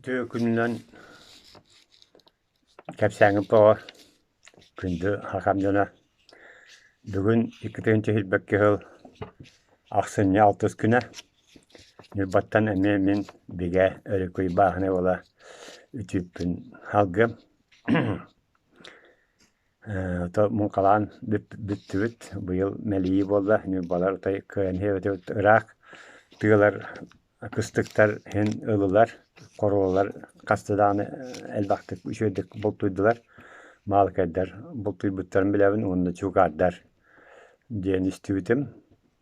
Үтүө күнүнэн кэпсээҥҥит тоҕо күндү хахам дьоно. Бүгүн 2021 сыл ахсынньы алтыс күнэ. Ньурбаттан эмиэ мин бигэ Өрөкүй бааһынай уола үтүөппүн алгыам. То муҥхалаан бүттүбүт, быйыл мэлийии буолла, ньурбалар отой кыайан иһэбит ыраах тыалар кыстыктар иһин ыллылар, хоруоллар хаста даҕаны элбэхтик үчүгэйдик бултуйдулар, маалыкайдар бултуйбуттарын билэбин уонна чуукаардар диэн истибитим.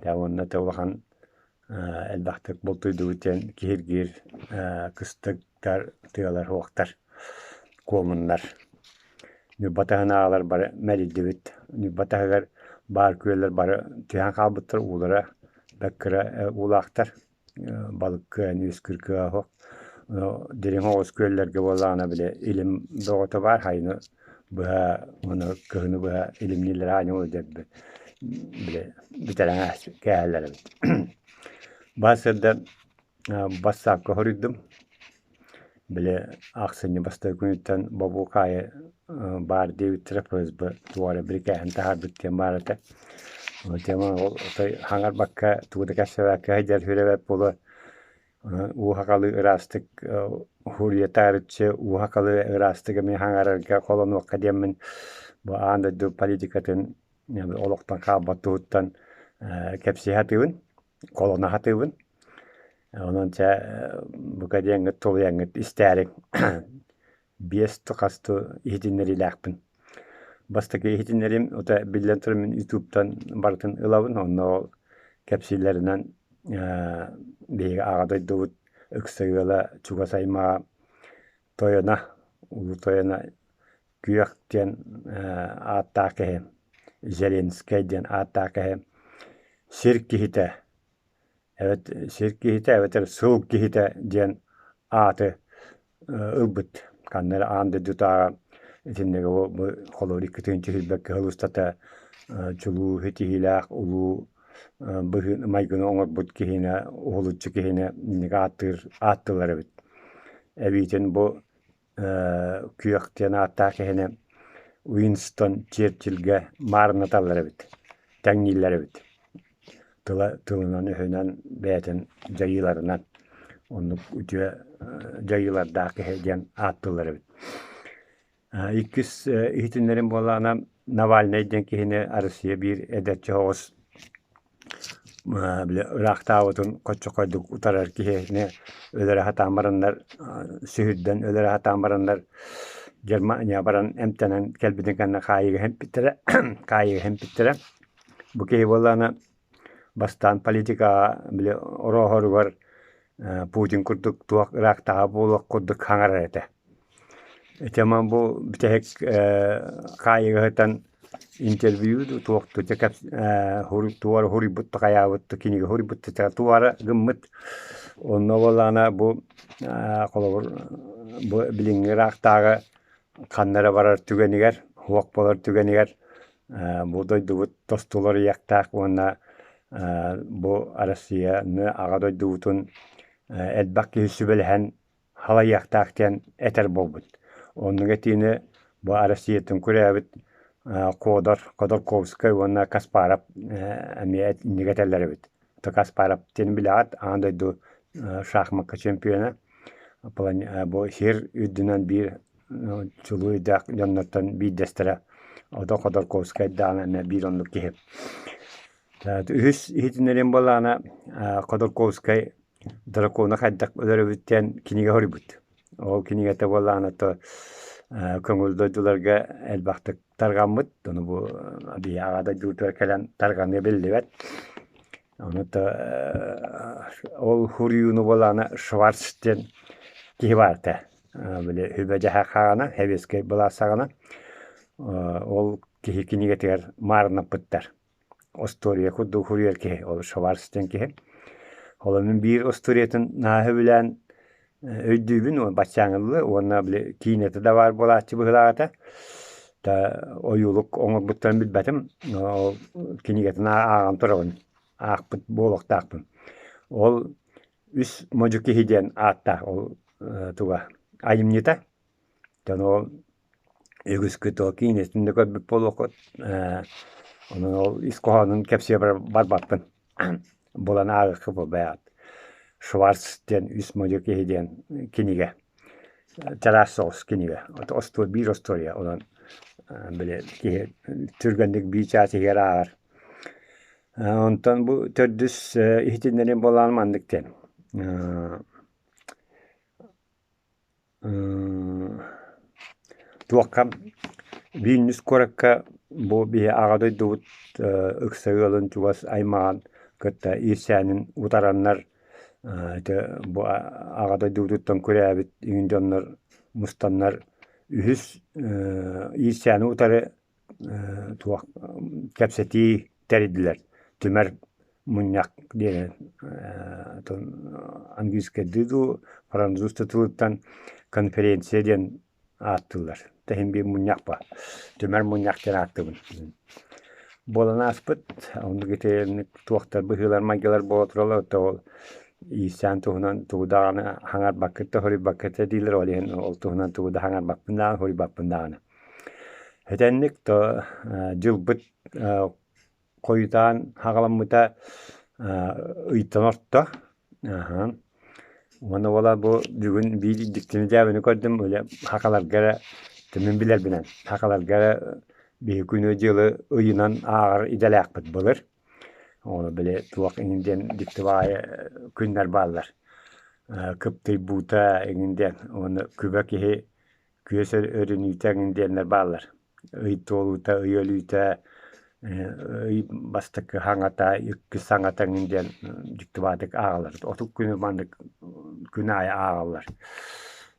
Дьэ уонна те улахан элбэхтик бултуйдубут диэн киһиргиир кыстыктар, тыалар уохтар, куомуннар. Ньурба таһынааҕылар бары мэлийдибит. Ньурба таһыгар баар күөллэр бары түһэн хаалбыттар, уулара бэрт кыра уулаахтар, балык кыайан үөскүүр кыаҕа суох. Дириҥ оҕус күөллэргэ буоллаҕына били илим бөҕөтө баар, хайыны быһа уонна кыһыны быһа илимнииллэрэ аанньа ыалдьарбыт били бүтэрэн кээһэллэр эбит. Баасырда бассаапка хоруйдум. Били ахсынньы бастакы күнүттэн бобуу-хаайы баар диэбиттэрэ ФСБ туох эрэ бирикээһин таһаарбыт диэн баар этэ. Ол отой хаҥарбакка тугу да кэпсээбэккэ сылдьар сүрэ буолуо. Уу сахалыы ыраастык уһуруйа таарыччы уу сахалыы ыраастык эмиэ хаҥарарга холонуохха диэммин бу аан дойду политикатын олохтон хаалбат туһуттан кэпсии сатыыбын, холоно сатыыбын. Онон чэ бука диэҥҥит тулуйаҥҥыт истээриҥ биэс хас иһитиннэриилээхпин. Бастакы иһитиннэриим ото биллэн турар мин ютубтан барытын ылабын, онно ол кэпсииллэринэн биһиги аҕа дойдубут ыкса ыала чугас аймаҕа тойоно, улуу тойоно Күөх диэн ааттаах киһи, Зеленскэй диэн ааттаах киһи сир киһитэ эбэт сир киһитэ эбэтэр сыл киһитэ диэн ааты ылбыт. Ханна эрэ аан дойдутааҕы итинник бу холобур икки тыһыынча сыл устата чулуу ситиһиилээх улуу быһыы майгыны оҥорбут киһини уһулуччу киһини инник ааттыыр ааттыыллар эбит. Эбиитин бу Күөх диэн ааттаах киһини Уинстон Черчилльгэ маарыннаталлар эбит, тэҥнииллэр эбит. Тыла тылынан-өһүнэн бэйэтин дьайыыларынан оннук үтүө дьайыылардаах киһи диэн ааттыыллар эбит. Иккис иһитиннэрим буоллаҕына Навальнай диэн киһини Россия биир эдэрчи соҕус били ыраахтаабытын хоччохойдук утарар киһини өлөрө сатаан бараннар сүһүрдэн өлөрө сатаан бараннар Германия баран эмтэнэн кэлбитин кэннэ хаайыыга иһимпиттэрэ хаайыыга иһимпиттэрэ. Бу киһи буоллаҕына бастаан политикаҕа били орооһоругар Путин курдук туох ыраахтааҕы буолуох курдук хаҥарар этэ. Ити ама бу бүтэһик хаайыыга сытан интервью дуу туох дуу дьэ туора суруйбут да хайаабыт да кинигэ суруйбут да туора гыммыт. Онно буоллаҕына бу холобур бу билиҥҥи ыраахтааҕы ханна эрэ барар түгэнигэр, суох буолар түгэнигэр бу дойдубут тосту уларыйыахтаах уонна бу Россияны аҕа дойдубутун элбэх киһи сүбэлэһэн халайыахтаах диэн этэр буолбут. Оннук этиини бу Россиятын күрээбит Кодор, Ходорковскай уонна Каспаров эмиэ инник этэллэр эбит. Каспаров диэн билэҕит, аан дойду шахмакка чемпиона. Бу сир үрдүнэн биир чулуу өйдөөх дьоннортон биирдэстэрэ. Ото Ходорковскай даҕаны эмиэ биир оннук киһи. Үһүс иһитиннэриим буоллаҕына Ходорковскай Дракону хайдах өлөрөбүт диэн кинигэ суруйбут. Ол кинигэтэ буоллаҕына то көҥүл дойдуларга элбэхтик тарҕаммыт. Ону бу биһи аҕа дойдубутугар кэлэн тарҕаныа биллибэт. Ону то ол суруйууну буоллаҕына Шварц диэн киһи баар этэ. Били үбэ-дьаһах хаҕана, сэбиэскэй былаас саҕана ол киһи кинигэтигэр маарыннаппыттар. Остуоруйа курдук суруйар киһи, ол Шварц диэн киһи. Ол мин биир остуоруйатын наһаа сөбүлээн өйдүүбүн, баччааҥыллы уонна били киинэтэ да баар буолааччы быһыылаах этэ. Да ойуулук оҥорбуттарын билбэтим, ол кинигэтин ааҕан турабын, аахпыт буолуохтаахпын. Ол үс модьу киһи диэн ааттаах ол. туга айымньыта. Оттон ол үгүскүт ол киинэтин да көрбүт буолуоххут. Онон ол ис хоһоонун кэпсиэ барбаппын. Булан ааҕыахха буолбайаҕыт. Шварц диэн үс модьу киһи диэн кинигэ. Чараас соҕус кинигэ. Биир остуоруйа. Онон били киһи түргэнник биир чаас иһигэр ааҕар. Онтон бу төрдүс иһитиннэрии буоллаҕына маннык диэн. Туохха Вильнюс куоракка бу биһи аҕа дойдубут ыкса ыалын чугас аймаҕын кытта иирсээнин утараннар ити бу аҕа дойдубутуттан күрээбит иҥин дьоннор мустаннар үһүс иирсээни утары туох кэпсэтии тэрийдилэр. Түмэр мунньах диэн английскайдыы дуу, француз да тылыттан конференция диэн ааттыыллар. Тэһин биир мунньах баар. Түмэр мунньах диэн ааттыыбын. Буолан ааспыт, оннук итинник туохтар быһыылар-майгылар буола тураллар, оттон ол иирсээн туһунан тугу даҕаны хаҥарбаккыт да, хоруйбаккыт да дииллэр, ол иһин ол туһунан тугу да хаҥарбаппын даҕаны, хоруйбаппын даҕаны. Итинник то дьылбыт хойутаан хаҕаламмыта ыйтан орто. Уонна уола бу бүгүн биир дьиктини дьээбэни көрдүм, үлэ хахаларга эрэ түмүн билэрбинэн хахаларга эрэ биһи күнү-дьылы ыйынан ааҕар идэлээхпит былыр. Ону били туох иҥин диэн дьикти баҕайы күннэр бааллар. Кыптый буута иҥин диэн уонна күбэ киһи күөс өрүнүүтэ эҥин диэннэр бааллар. Ый туолуута, ый өлүүтэ, ый бастакы хаҥата, иккис хаҥата эҥин диэн дьиктибаатык ааҕаллар. Отут күнү маннык күн аайы ааҕаллар.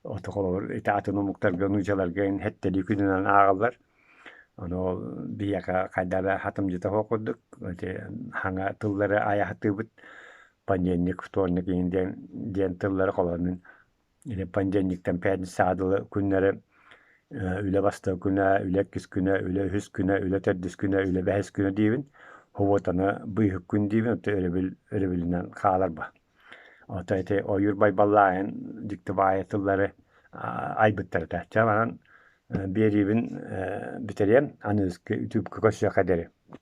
Ото холобур ити атын омуктарга, нуучаларга сэттэлии күнүнэн ааҕаллар. Ону ол биһиэхэ хайдах эрэ хатымдьыта суох курдук ити хаҥа тыллары айа сатыыбыт. Понедельник, вторник эҥин диэн диэн тыллары холобур мин Или понедельниктан пятницаҕа дылы күннэри үлэ бастакы күнэ, үлэ иккис күнэ, үлэ үһүс күнэ, үлэ төрдүс күнэ, үлэ бэһис күнэ диибин. Субуотаны быыһык күн диибин, оттон өрөбүл өрөбүлүнэн хаалар ба. Ото ити ойуур байбаллааһын дьикти баайы тыллары айбыттар этэ. Чэ, манан биэриибин бүтэриэм, аныгыскы үтүөпкэ көрсүөххэ диэри.